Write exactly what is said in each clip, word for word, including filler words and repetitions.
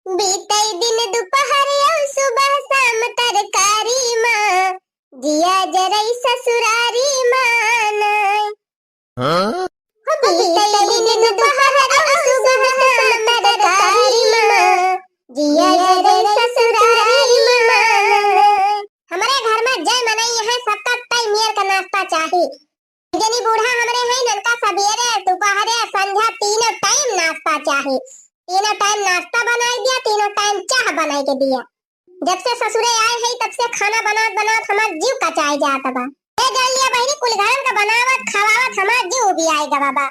बीतै दिन दुपहर अउ सुबह शाम तरकारी मा, जिया जरै ससुरारी मा नाय। हाँ? हो बीतै दिन दुपहर अउ सुबह शाम तरकारी मा, जिया जरै ससुरारी मा नाय। हमरे घर मा जै मनई है, सबका तय मेर का नाश्ता चाही। जनी बूढ़ा हमरे हैं, इनका सबेरे, दुपहरे, संझा तीनों टाइम नाश्ता चाही। तीनों टाइम नाश्ता बनाई दिया, तीनों टाइम चाह बनाई के दिया। जब से ससुरे आए हैं, तब से खाना बनात बनात हमार जीव कचाए जात बा। ए जान लिया बहिनी, कुल घरन का बनावत खवावत हमार जीव उबियाए गवा बा।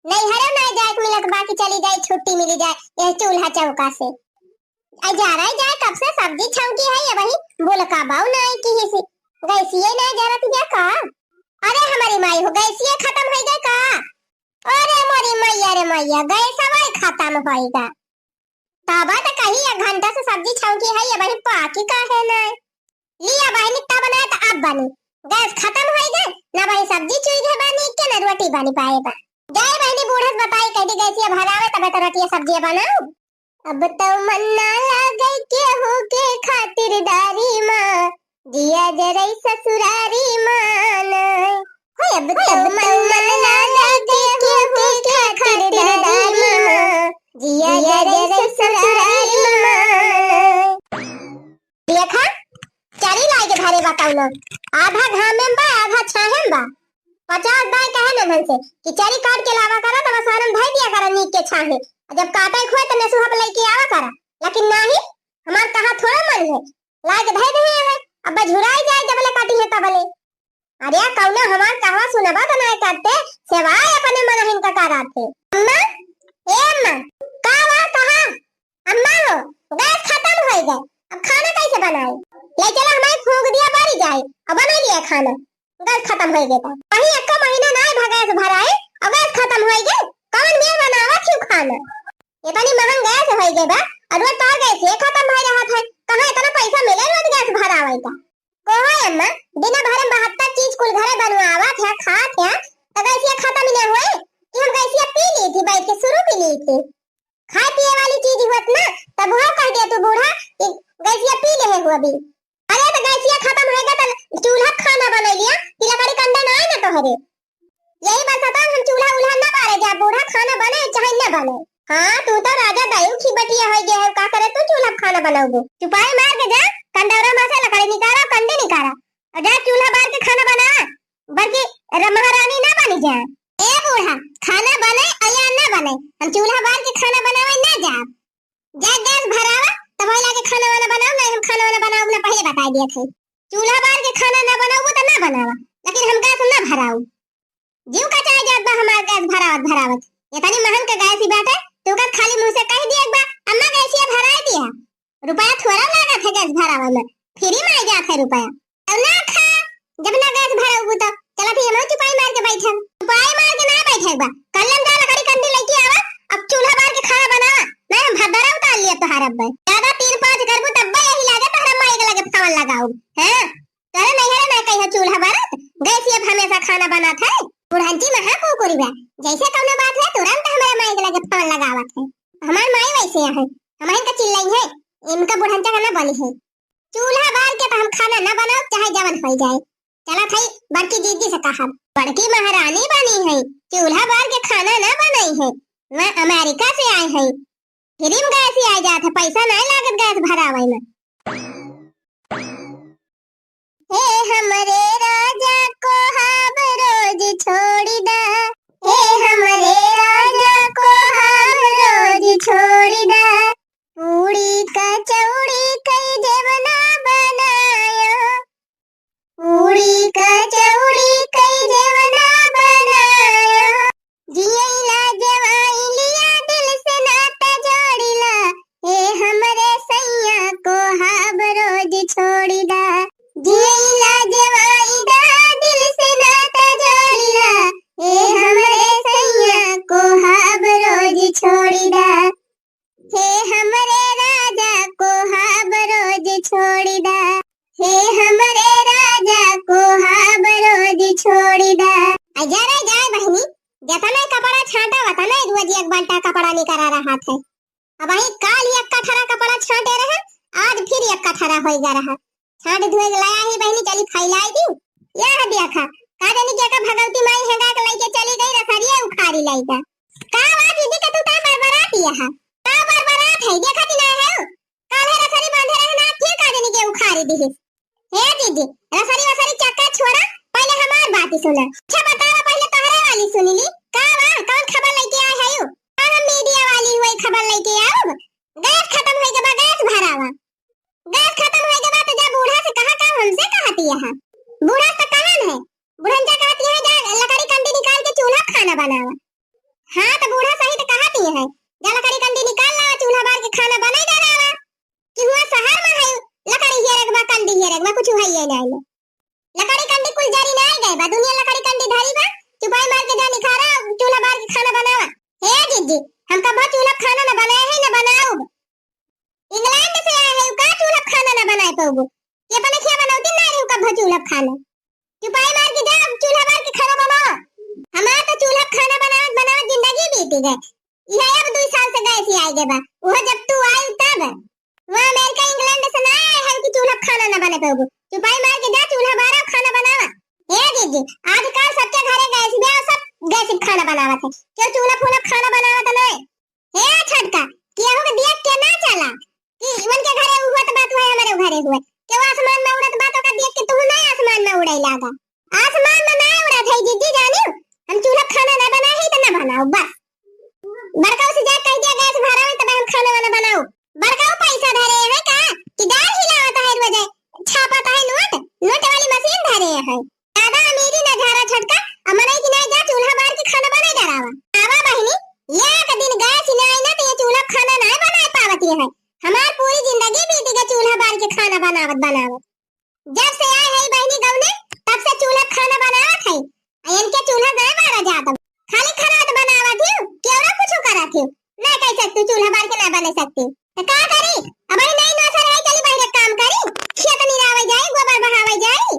नैहरे नाय जाए के मिलत बा कि चली जाए, छुट्टी मिली जाए यह चूल्हा चौका से। आई जा रही जाए, कब से सब्जी छौंकी है, ये वही बोलका बाऊ नाय की हिसी। गैसिये नाय जरत जा का? अरे हमारी माई हो, गैसिये खत्म होइ गए का? अरे मोरी मैया रे मैया, गैसवा खत्म होइ गा। तबा त कही एक घंटा से सब्जी छौंकी है, ये वही पाकी काहे नाय? लिया बहिनी, तब ना त अब बनी। गैस खत्म होइ गए, ना वही सब्जी चुई गए बानी के, ना रोटी बनी पाए बा। जाए बहिनी बूढ़े से बताई, कह दी गैसिया भरावे, तबे तो रोटिया सब्जिया बनाऊ। अब तो मन ना लागे केहू के खातिरदारी मा, जिया जरै ससुरारी मा नाय। हो अब तो मन ना लागे केहू के खातिरदारी मा, जिया जरै ससुरारी मा नाय। देखा, चरी लाए के धरे बा कौनो, आधा घामे में बा, आधा छाहे में बा। पचास बार कहे ननहन से कि चरी काट के लावा करा, तब असारन धइ दिया करा नीक के छाहे। और जब काटे के होए, त नेसुहा पे लेके आवा करा। लेकिन नाही, हमार कहा थोड़ा मन है, लाए के धइ दे है, अब झुराई जाए, जबले काटी है तबले। अरे कौनो हमार कहवा सुनबा त नाय करते, सेवा अपने मनहिन का कराते। अम्मा, ए अम्मा, का बा, कहा? अम्मा हो, गैस खत्म होइ गए, अब खाना कैसे बनाए? ले चला हमारे फूंक दिया बारी जाए, अब बना लिया खाना। गैस खत्म होइ गए तो वही एक महीना नाय भा गैस भराए, अब गैस खत्म होइ गए, कौन मेर बनावा थी खाना? इतनी महंग गैस होइ गए बा, और रोज तोहर गैस ये खत्म होइ रहा था, कहाँ इतना पैसा मिले रोज गैस भरावे का? कहो अम्मा, दिना भर में बहत्तर चीज कुल घरे बनवावत है, खात है, तो गैसिया खत्म ही ना होए कि हम गैसिया पी ली थी, बैठ के शुरू पी ली थी। खाए पिए वाली चीज हुअत ना, तब वो कह दिया तू बूढ़ा कि गैसिया पी ले है हुआ भी। अरे तो गैसिया खत्म होएगा तो चूल्हा खाना बना लिया कि लकड़ी कंडा ना आए ना तोहरे। यही बरसात हम चूल्हा उल्हा ना बारे जा, बूढ़ा खाना बने चाहे ना बने। हाँ, तू तो राजा दायू की बटिया होइ गया है, का करे तू चूल्हा पे खाना बनाउबू? चुपाई मार के जा, कंडौरा में से लकड़ी निकारा, कंडी निकारा, और जा चूल्हा बार के खाना बना, बल्कि र-, महारानी ना बनी जा। ए बूढ़ा, खाना बने या ना बने, हम चूल्हा बार के खाना बनावे ना जा। जा गैस भरावा, तब वही लाके खाना वाना बनाओ, नहीं हम खाना वाना बनाओ ना, पहले बता दिया थे। चूल्हा बार के खाना ना बनाओ, वो तो ना बनावा, लेकिन हम गैस ना भराओ। जीव कचाए जात बा हमार गैस भरावत भरावत। इतनी महंग के गैस ही बाटे, तू का खाली मुंह से कह दिया बा, "अम्मा गैसिया भराए दिया।" रुपया थोड़ा लागत है गैस भरावे में, फ्री में आ जात है रुपया। अब ना खा, जब ना गैस भराऊ तो चला थी हम चुपाई मार के बैठब। चुपाई मार के ना बैठे बा, कल हम जा लकड़ी कंडी लेके आवा, अब चूल्हा बार के खाना बनावा, नहीं हम भद्दरा उतार लिया तोहार अब्बे। ज्यादा तीन पाँच करबू तब्बे यही लागे तोहरा माई के लगे फोन लगाऊ, हैं? तोरे नैहरे ना कहियो चूल्हा बरत, गैस ये हमेशा खाना बनात है। बुढ़ंची महा कुकुरी बा, जैसे कौनो बात है तुरंत हमारे माई के लगे फोन लगावत है। हमार माई वैसे है, हमारे का चिल्लाई है, इनका बुढ़ंचा का ना बनी है। चूल्हा बार के तो हम खाना ना बनाओ, चाहे जवन हो जाए। चला थई बड़की जीजी से कहब, बड़की महारानी बनी है, चूल्हा बार के खाना ना बनाई है, वह अमेरिका से आए हैं। फ्री में गैस ही आ जात है, पैसा नहीं लागत गैस भरावे में। हे हमरे राजा को हाब रोज छोड़ी दा, हे हमरे राजा को हाब रोज छोड़ी दा। पूड़ी कचौड़ी कई देवना बनाया, पूड़ी कचौड़ी कई देवना बनाया। जियैला जवाई लिया दिल से नाता जोड़िला, हे हमरे सैया को हाब रोज छोड़ी दा। जियैला जवाई दा दिल से नाता जोड़िला, हे हमरे सैया को हाब रोज छोड़ी दा। हे हमरे राजा को हाब रोज छोड़ी दा, हे हमरे राजा को हाब रोज छोड़ी दा। आ जा रे जाए बहिनी, जतने कपड़ा छांटा वतने रोज एक बाल्टा कपड़ा निकरा रहत है। अबहीं काल एक कट्ठा खड़ा होई गा रहा। छांट धुए के लाया ही बहिनी, चली फैलाई दी। यह देखा, का जानी के का भगवती माई हेंगा के लइके चली गई, रसरिया उखाड़ी लाई का। का बा दीदी के तू का बरबरात यह? का बरबरात है? देखा ती ना है? काल्हे रसरी बांधे रहे ना, फिर का जानी के उखाड़ी दी। हे दीदी, रसरी वसरी चक्कर छोड़ा, पहले हमार बात सुना। अच्छा बतावा, पहले तोहरे वाली सुनी ली। का बा, कौन खबर लइके आए है यू? का हम मीडिया वाली हुई खबर लइके आउब? गैस खत्म होई के बा, गैस भरावा। गैस खत्म होई के बा, तो जा बूढ़ा से कहा, का हमसे कहती है? बूढ़ा से कहा न है, बुढ़न जा कहती है, जा लकड़ी कंडी निकाल के चूल्हा पे खाना बनावा। हाँ, तो बूढ़ा सही तो कहती है, जा लकड़ी कंडी निकाल ला, चूल्हा बार के खाना बनाई दे रहा। कि हुआ शहर में है, लकड़ी हियरक बा, कंडी हियरक बा, कुछ है ये नहीं। लकड़ी कंडी कुल जरी ना गए बा, दुनिया लकड़ी कंडी धरी बा। चुपाई मार के जा निखारा, चूल्हा बार के खाना बनावा। हे दीदी, हम कबो चूल्हा खाना न बनाए है, न बनाउब। इंग्लैंड से आए है, का चूल्हा खाना न बनाए पाउबो? कि अपने खिया बनौती ना रही कबो चूल्हा खाना। चुपाई मार के जा, चूल्हा बार के खाना बनावा। हमार तो चूल्हा खाना बनावत बनावत जिंदगी बीती गए। यह अब दुई साल से गैस ही आए गए बा, वो जब तू आई तब। वहाँ अमेरिका इंग्लैंड से ना आए हैं कि चूल्हा खाना ना बने पाउबो। चुपाई मार के जा, चूल्हा बारा, खाना बनावा। हे दीदी, आजकल सबके घरे गैस बा, सब गैस पे खाना बनावत है, क्यों चूल्हा फूल्हा खाना बनावत नहीं। हे छोटका, केहू के देख के ना चला कि इवन के घरे हुआ तो बात हुआ, हमारे घरे हुआ, क्यों आसमान में उड़त बात का देख के तू नहीं आसमान में उड़े लागा। आसमान में ना उड़त है जिज्जी जानियो, हम चूल्हा खाना ना बनाए है तो ना बनाओ बस। बड़काऊ से जा कह दिया गैस भरा में तब हम खाना वाना बनाओ। बड़काऊ पैसा धरे है का कि डाल हिलावत है रोज, छापत है नोट, नोट वाली मशीन धरे है। ज्यादा अमीरी ना झारा छोटका, अमरई की ना जा चूल्हा बार के खाना बनाए डरावा। आवा बहिनी, एक दिन गैस ही ना आई ना तो ये चूल्हा खाना ना बनाए पावती है। हमार पूरी जिंदगी बीती गई चूल्हा बार के खाना बनावत बनावत। जब से आए है बहिनी गौने, तब से चूल्हा खाना बनावत है। आ इनके चूल्हा गए बारा जात बा। खाली खराद बनावत हियो, केवड़ा कुछ करत हियो। ना कह सकती चूल्हा बार के ना बने सकती। तो का करी? अब ही नई नौसर है, चली बहिरे काम करी। खेत निरावे जाई, गोबर बहावे जाई।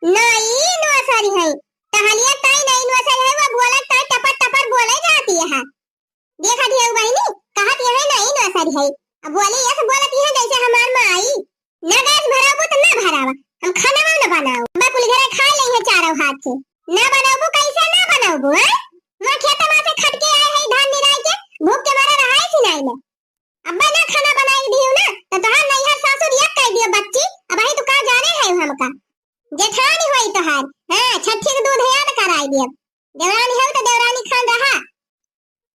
नई नौसर है। टहलिया ताई नई नौसर है, वो बोलत ताई टपर टपर बोले जाती है। देखा दिया बहिनी, कहत यह नहीं नौसरी है। अब बोली, ऐसे बोलत यह जैसे हमार माई। ना गैस भराबू तो ना भरावा, हम खाना ना बनाओ। बा कुल घरे खा ले है चारों हाथ से। ना बनाबू कैसे ना बनाबू, हैं? वहाँ खेत में से खट के आए है धान निराई के, भूख के मारे रहाई सिनाई में। अब्बा ना खाना बनाई दियो ना, तो तोहार नैहर सासुर एक कर दियो बच्ची, अब ही तू का जाने है हमका। जेठानी होई तोहार, हाँ, छठी के दूध याद कराई दियो। देवरानी हो तो देवरानी खान रहा।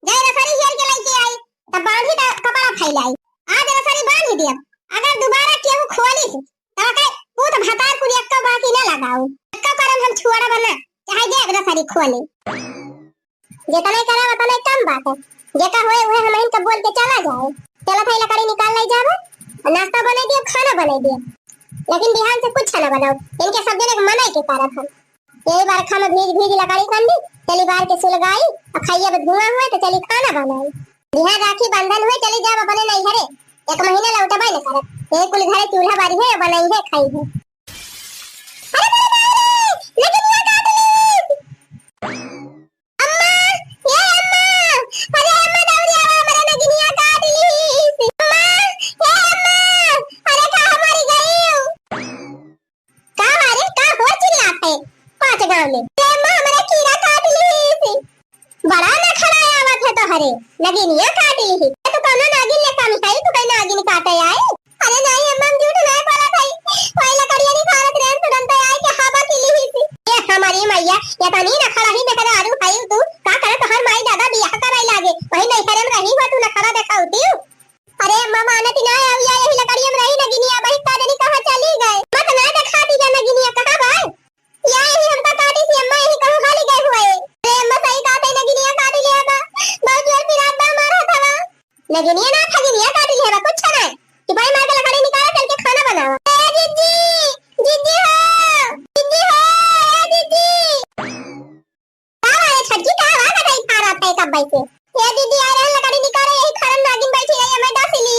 जय रसरी हेर के लइके आई, तब बांधी त कपड़ा फैलाई। आज रसरी बांध दियब। अगर दोबारा केहू खोलिस, तब के पूत भतार कुल एक्को बाकी न लगाऊ। एक्को करम हम छुअड़ब न, चाहे जे रसरी खोले। जेतने करे ओतने कम बात है। जेका होए उहे हमहिन के बोल के चला जाए। चलत है लकड़ी निकाल ले जाबे, नाश्ता बने दियो, खाना बने दियो। लेकिन बिहान से कुछ न बनाओ। इनके सब जने के मनाई के कारत हम। यही बरखा में भीज भीज लकड़ी कंडी, चली बार के सुलगाई, आ खाइए अब धुआं हुए तो चली खाना बनाई। बिहान राखी बंधन हुए चली जाब अपने नैहरे, एक महीना लौटबे न करब। यही कुल घरे चूल्हा बारी है, बनाई है, खाई है। अरे मेरे बाप रे, नगिनिया काट ली। अम्मा, ए अम्मा, अरे अम्मा दौड़ी आवा, हमरा नगिनिया काट ली। अम्मा, ए अम्मा, अरे का मरी गई? का रे, का हो चिल्लात है पाँच गाँव में? ए माँ, हमरा कीड़ा काट ली। बड़ा नखरा आवत है तोहरे, नगिनिया काट ली। तू कौनो नागिन ले कमी है, तू कहीं नागिन काटे आई? अरे नहीं अम्मा, हम झूठ नहीं बोलत है। वही लकड़िया निकालत रहे, तुरंत आई के हवा की ली थी। ए हमारी मैया, ये तनी नखरा ही मेहरारू है तू। का करे तोहर माई दादा बियाह कराई लागे, वही नैहरे में रही हो तू नखरा देखाउती। अरे अम्मा, मानत ना आऊ, या यही लकड़िया में रही नगिनिया, वही का जानी कहाँ चली गए। मत ना देखा दी जा नगिनिया, कहाँ बा? या यही हमका काटी थी अम्मा, यही कहूँ खाली गए हुए। अरे अम्मा, सही कहा थे, नगिनिया काटी ले बा। बहुत जोर पिरात बा, मारा था बा। नगिनिया ना, फगिनिया काटी ले बा, कुछ ना। सिपाही मार के लकड़ी निकाला, चल के खाना बनावा। ए जिज्जी, जिज्जी हो, जिज्जी हो, ए जिज्जी। का बा रे छोटकी, का बा, कटाई खा रहा था कब से? ए दीदी, आ रहे लकड़ी निकाले, यही खरन नागिन बैठी रही, हमें डस ली।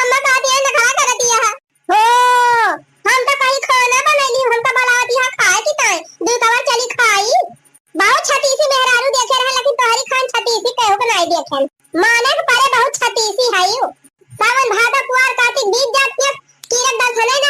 अम्मा का दिया, नखरा कर दिया है। हो, हम तो कहीं खाना बनैली, हम तो बनावत यहाँ खाए की ताई, दू तवा चली खाई। बहुत छतीसी मेहरारू देखे रहे, लेकिन तोहरी खान छतीसी केहू के नहीं देखे। माने के परे बहुत छतीसी है यू। सावन भादो कुआर कार्तिक बीत जात के, कीरत दर्शने न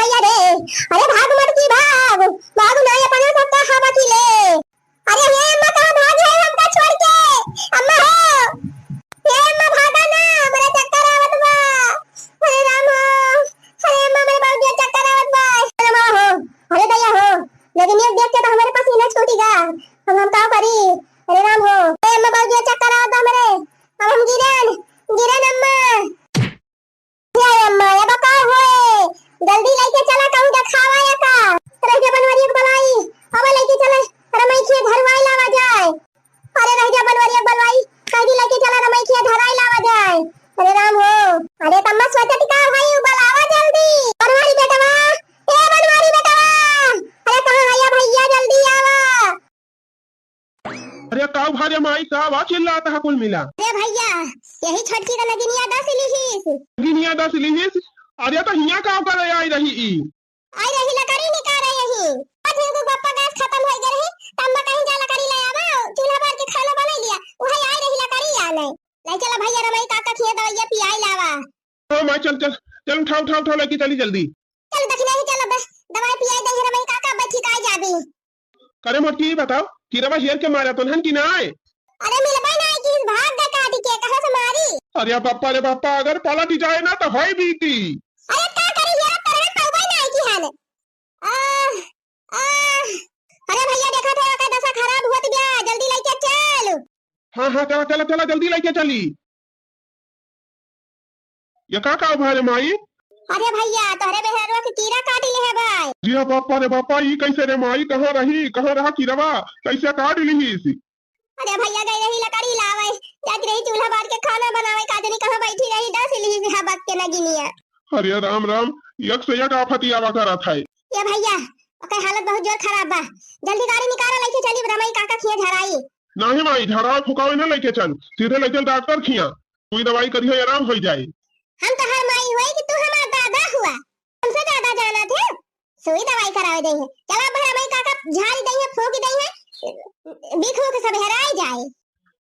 मैया रे, अरे भाग मोटकी भाग, भाग ना ये पना सबका हवा की ले। अरे हे अम्मा, कहाँ भाग है हमका छोड़ के? अम्मा हो, हे अम्मा भागा ना, हमरे चक्कर आवत बा। अरे राम हो, अरे अम्मा, हमरे बहुत जोर चक्कर आवत बा। अरे अम्मा हो, अरे दैया हो, लेकिन ये देख के तो हमरे पसीना छूटी गा। अब हम का करी? अरे राम हो, हे अम्मा, बहुत जोर चक्कर आवत बा हमरे। अब हम गिरन, गिरन अम्मा। ए अम्मा, ए बा का होए? जल्दी लइके चला, कहूँ देखावा या का? रह जा बनवरिया के बलाई, अब लइके चला, रमई खिया धरवाई लावा जाए। अरे रह जा बनवरिया के बलाई, कह दी लइके चला, रमई खिया धराई लावा जाए। अरे राम हो, अरे तम्मा सोचत का भाई, उ बलावा जल्दी। बनवारी बेटवा, ए बनवारी बेटवा, अरे कहाँ है या भैया, जल्दी आवा। अरे का भा रे माई, का बा चिल्लात हा कुल मिला? अरे भैया, यही छोटकी का नगिनिया डस लिहिस। नगिनिया डस लिहिस? अरे तो हियाँ का करे आई रही ई? आई रही लकड़ी निकारे यही। आज इनको गप्पा गैस खतम होइ गए रही, त अम्मा कहीं जा लकड़ी ले आवा, चूल्हा बार के खाना बनाई लिया, वही आई रही लकड़ी आने। ले चला भैया, रमई काका खिया दवाइया पियाई लावा। हाँ माई, चल, चल, चल, उठा, उठा, उठा, लेके चली जल्दी। चल दखिना ही चल, बस दवाई पियाई दे, रमई काका बैठी काई जाबी। करे मोटकी, ई बताओ, किरवा हेर के मारा तो हन कि नाय? अरे मिलबे नाय किस, भाग गए काटी के, कहाँ से मारी? अरे बाप्पा रे बाप्पा, अगर पलट जाए ना तो होई बीती। अरे का करी, हेरा तरह पउबे नाय की हन। आह, आह। अरे भैया देखा थे, ओकर दशा खराब होत गया, जल्दी लइके चल। हाँ, हाँ, चला, चला, चला, जल्दी लइके चली। ये का का भा रे माई? अरे भैया, तोहरे मेहरवा के कीड़ा काट ले है भाई। जी हाँ बापा रे बापा, ई कैसे रे माई? कहाँ रही, कहाँ रहा कीड़वा? कैसे काट लिहिस? अरे भैया, गई रही लकड़ी लावे, जात रही चूल्हा बार के खाना बनावे, का जानी कहाँ बैठी रही, डस लिहिस हबक के नगिनिया। अरे राम राम, एक से एक आफत आवा करत है। ये भैया, ओकर हालत बहुत जोर खराब बा, जल्दी गाड़ी निकाला, लइके चली रमई काका खिया झराई। नाही माई, झरावे फुकावे ना लइके चल, सीधे ले चल डॉक्टर खिया, सुई दवाई करियो, आराम होइ जाए। हम तोहार माई होई कि तू हमार दादा हुआ? हमसे ज्यादा जाना थे, सुई दवाई करावे दे है। चला अब रमई काका झाड़ी दे है, फूंक दे है, बिख उख सब हेराई जाए।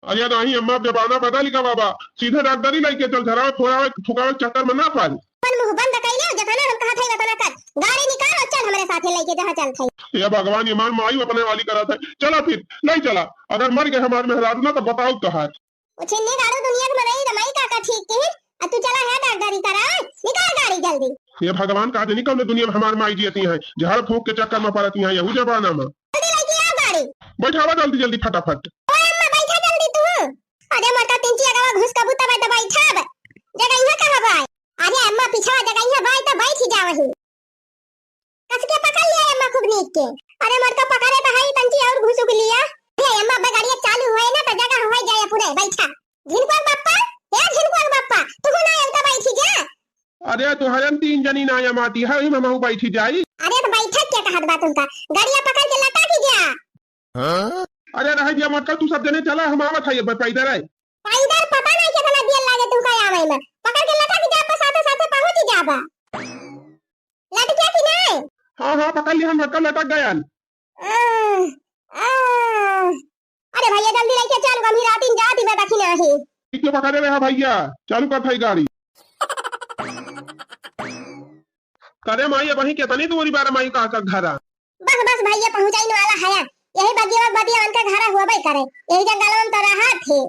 अरे नाही अम्मा, अब जमाना बदल गवा बा, सीधे डॉक्टरी लइके चल, झरावे फोड़ावे फुकावे चक्कर में ना पड़। अपन मुंह बंद कइले, जतना हम कहत हई वतना कर, गाड़ी निकाल और चल हमरे साथे लइके जहाँ चलत हई। हे भगवान, ये हमार माई अपने वाली करत है। चला फिर, नहीं चला। अगर मर गए हमार मेहरारू ना तो बताओ तोहार। ओ छिन्नी गाड़ू दुनिया के मनई रमई काका ठीक के, आ तू चला है डॉक्टरी करा, निकाल गाड़ी जल्दी। हे भगवान, का जानी कौन दुनिया में हमार माई जियती है, झाड़ फूंक के चक्कर में पड़ती है यहू जमाना में। जल्दी लइके आओ गाड़ी। बैठावा जल्दी जल्दी फटाफट। ओए अम्मा, बैठा जल्दी तू। अरे मोटका तिनची अगवा घुस कबू तब तो बैठब। जगहिया कहाँ बाय? अरे अम्मा, पिछवा जगहिया बाय तो बैठ ही जावही। कस के पकड़ लिया अम्मा खूब नीक के। अरे मोटका पकड़े तो है, तंची और घुसुक लिया। हे अम्मा, अब गाड़िया चालू होए ना तो जगह हो जाए पूरे, बैठा। झिनकुआ के बप्पा, हे झिनकुआ के बप्पा, तू ना आयल तो बैठ ही जा। अरे तोहरन तीन जनी ना अमाती है, हम हमहू बैठी जाई। अरे तो बैठक के कहत बा तुमका, गाड़िया पकड़ के लटा के जा। हाँ? अरे रह दिया मत कर, तू सब जने चला, हम आवत है, ब-, पैदल है। पैदल पता नहीं कितना देर लागे तुमका आवे में, पकड़ के लटा के जा, साथे साथे पहुंच ही जाबा। लटके कि नहीं? हाँ, हाँ, पकड़ लिया, हम लटक, लटक गया। आह, आह। अरे भैया, जल्दी लइके चल, हम ही रातिन जात ही मैं दखिना ही। ठीक है, पकड़े रहा भैया, चालू कर भाई गाड़ी। करे माई, अबहीं कितनी दूरी बारे माई काका घरा? बस, बस भैया, पहुँचाइन वाला है। यही बगिया, बगिया उनका घर हुआ करे, यही जंगल में तो रहा थे।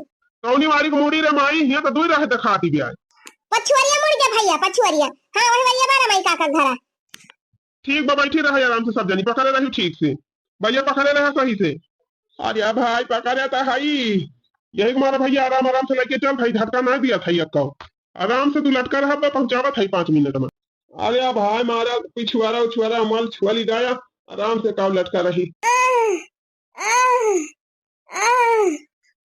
कौनी वारी के मुड़ी रे माई, हियां तो दुई रहे दिखाती ब्याय। पछुआरिया मुड़ जा भैया, पछुआरिया। हाँ, वही भैया बा रमाई काका के घरा। ठीक बा, बैठी रहे आराम से, सब जनी पकड़े रही ठीक से। भैया पकड़े रहे सही से। अरे भाई, पकड़े तो हई। यही के मारा भैया, आराम आराम से लेके चल भाई, झटका ना दिया था यक्का। आराम से तू लटका रहा, मैं पहुंचावत है पाँच मिनट में। अरे भाई, मारा पिछुआरा उछुआरा मल छुआ ली जाया, आराम से काव लटका रही। आह, आह, आह।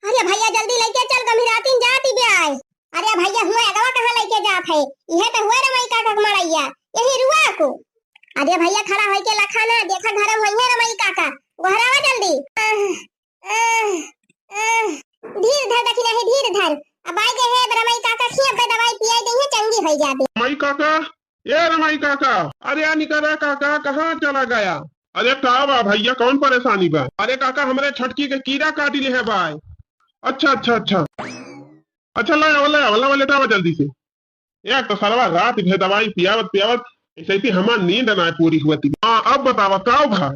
अरे भैया, जल्दी लेके चल, गम्हिरातिन जाती ब्याय। अरे भैया, हुआ अगवा कहाँ लेके जात है? इहे तो हुआ रमाई काका के मड़ैया, यही रुआ को। अरे भैया, खड़ा होइके लखा ना, देखा घर में है रमाई काका, गोहरावा जल्दी। आह, आह, आह। धीर धर दखिना है, धीर धर। अब आइ गए है रमाई काका, खिया पे दवाई पियाई दे है, चंगी हो जाबे। रमाई काका, ए रमाई काका, अरे आ निकरा काका, कहाँ चला गया? अरे का बा भैया, कौन परेशानी बा? अरे काका, हमरे छोटकी के कीड़ा काट ले है भाई। अच्छा, अच्छा, अच्छा। अच्छा, ले आवा, ले आवा, ले आवा, लेटावा जल्दी से। एक तो सरवा रात भे दवाई पियावत पियावत ऐसे ही हमार नींद ना पूरी हुआ थी। हाँ, अब बतावा का भा?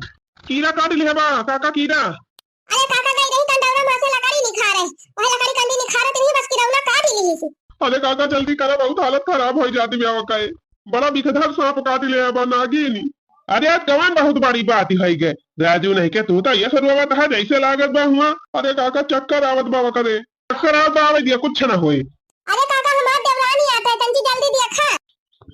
कीड़ा काट ले है बा काका, कीड़ा। अरे काका, गई रही कंडौरा माँ से लकड़ी निखारे, वह लकड़ी कंडी निखारे तनी बस किरौना काट ही ली से। अरे काका, जल्दी करा, बहुत हालत खराब हो जाती ब्याह का है। बड़ा बिखधर सांप काट ले बा नागिनी। अरे आज कवन बहुत बड़ी बात है गए राजू, नहीं के तू तो ये सरुआ था जैसे लागत बा हुआ। अरे काका, चक्कर आवत बा करे, चक्कर आवत बा, आवे दिया, कुछ ना होए। अरे काका, हमार देवरानी आता है, तंजी जल्दी देखा।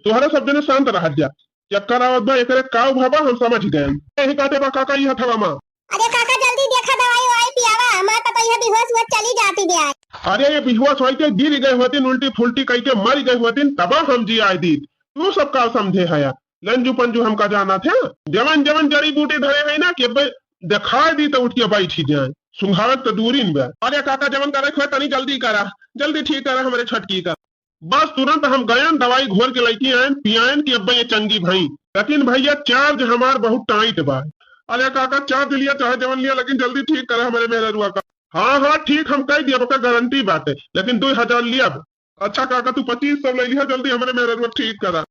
तोहरा सब जने शांत रह जा, चक्कर आवत बा, एकरे काव भवा हम समझ गए। यही काटे बा काका, ई हथवा मा। अरे काका, जल्दी देखा, दवाई ववाई पियावा, हमार पतोहिया बेहोश हुआ चली जाती ब्याय। अरे ये बेहोश होई के गिर गए होतिन, उल्टी फुल्टी कई के मर गए होतिन, तबा हम जी आए दीत। तू सब का समझे हया, लंजू पंजू हमका जाना थे। जवन जवन जड़ी बूटी धरे है ना कि अब दिखाई दी तो उठ के बैठ ही जाए, सुंघावत तो दूरी न बा। अरे काका, जवन करे खोए तनी जल्दी करा, जल्दी ठीक करा हमरे छटकी का। बस तुरंत हम गयन, दवाई घोर के लइके आयन, पियायन कि अब्बे ये चंगी भई। लेकिन भैया, चार्ज हमार बहुत टाइट बा। अरे काका, चार्ज लिया चाहे जवन लिया, लेकिन जल्दी ठीक करे हमरे मेहररुआ का। हाँ, हाँ, ठीक हम कह दिया, ओकर गारंटी बाटे, लेकिन दो हजार लिया। अच्छा काका, तू पच्चीस सौ ले लिया, जल्दी हमरे मेहररुआ ठीक करा।